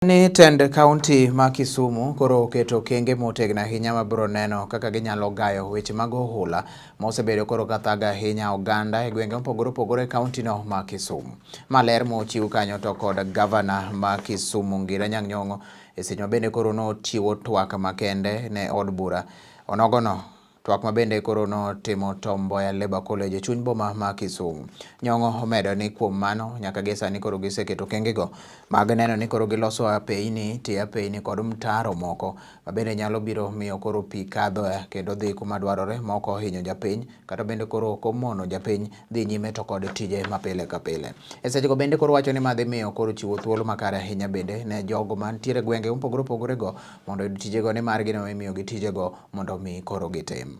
Ni tend kaunti ma Kisumu koro oketo okenge motegno ahinya mabiro neno kaka ginyalo gayo weche mag ohula mosebedo koro kathago ahinya oganda e gwenge mopogore opogore e kaunti no ma Kisumu. Ma ler mochiw kanyo to kod gavana ma Kisumu Ngira Anyang' Nyong'o e seche ma bende koro nochiwo twak makende ne od bura onogono. Twak ma bende koro notimo Tom Mboya Labour College e chuny boma ma Kisumu. Nyong'o omedo ni kuom mano nyaka gi sani koro giseketo okengego mag neno ni koro giloso apeyni, tie apeyni kod mtaro moko ma bende nyalo biro miyo koro pi kadho kendo dhi kuma dwarore ma ok ohinyo japiny kata bende koro ok omono japiny dhi nyime to kod tije ma pile ka pile. E sechego bende koro wacho ni ma dhi miyo koro chiwo thuolo makare ahinya bende ne jogo mantiere gwenge mopogore opogore go mondo oyud tijego nimar gin ema imiyogi tijego mondo mi koro gitim.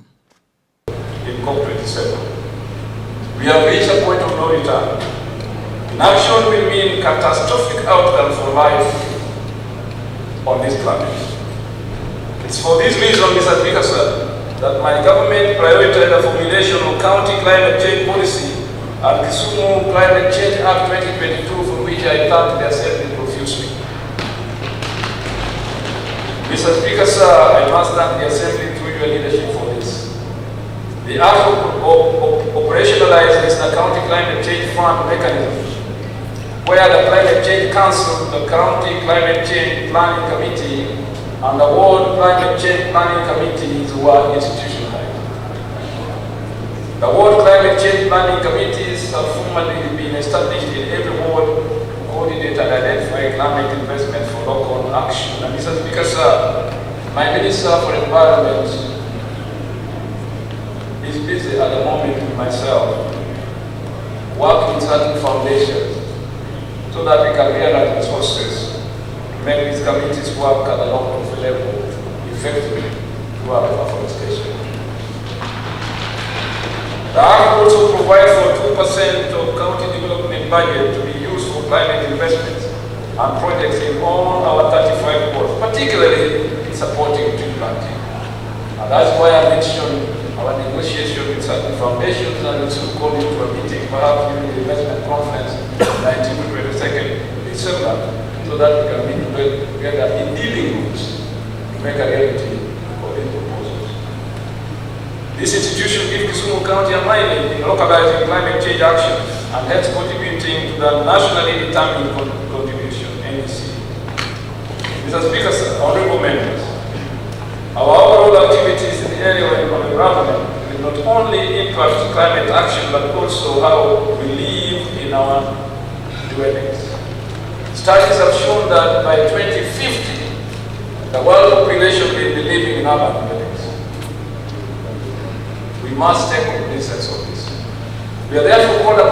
In COP27. We have reached a point of no return. Inaction will mean catastrophic outcomes for life on this planet. It's for this reason, Mr. Speaker, sir, that my government prioritized the formulation of County Climate Change Policy and Kisumu Climate Change Act 2022, for which I thank the Assembly profusely. Mr. Speaker, sir, I must thank the Assembly through your leadership for this. The Act operationalizes the County Climate Change Fund mechanism, where the Climate Change Council, the County Climate Change Planning Committee, and the Ward Climate Change Planning Committees were institutionalized. The Ward Climate Change Planning Committees have formally been established in every ward to coordinate and identify climate investment for local action. And Mr. Speaker, sir, my Minister for Environment is busy at the moment with myself, working certain foundations so that we can realize resources to make these committees work at the local level effectively throughout afforestation. The Act also provides for 2% of county development budget to be used for climate investments and projects in all our 35 wards, particularly in supporting tree planting. And that's why I mentioned our negotiation with certain foundations, and we soon call into a meeting, perhaps during the investment conference, 19 to 22nd December, so that we can meet together in dealing rooms to make a reality of these proposals. This institution gives Kisumu County a mileage in localizing climate change action and hence contributing to the nationally determined contribution, NDC. Mr. Speaker, sir, honorable members, our overall activities in the area of environment will not only impact climate action but also how we live in our dwellings. Studies have shown that by 2050, the world population will be living in urban dwellings. We must take cognizance of this. We are therefore called upon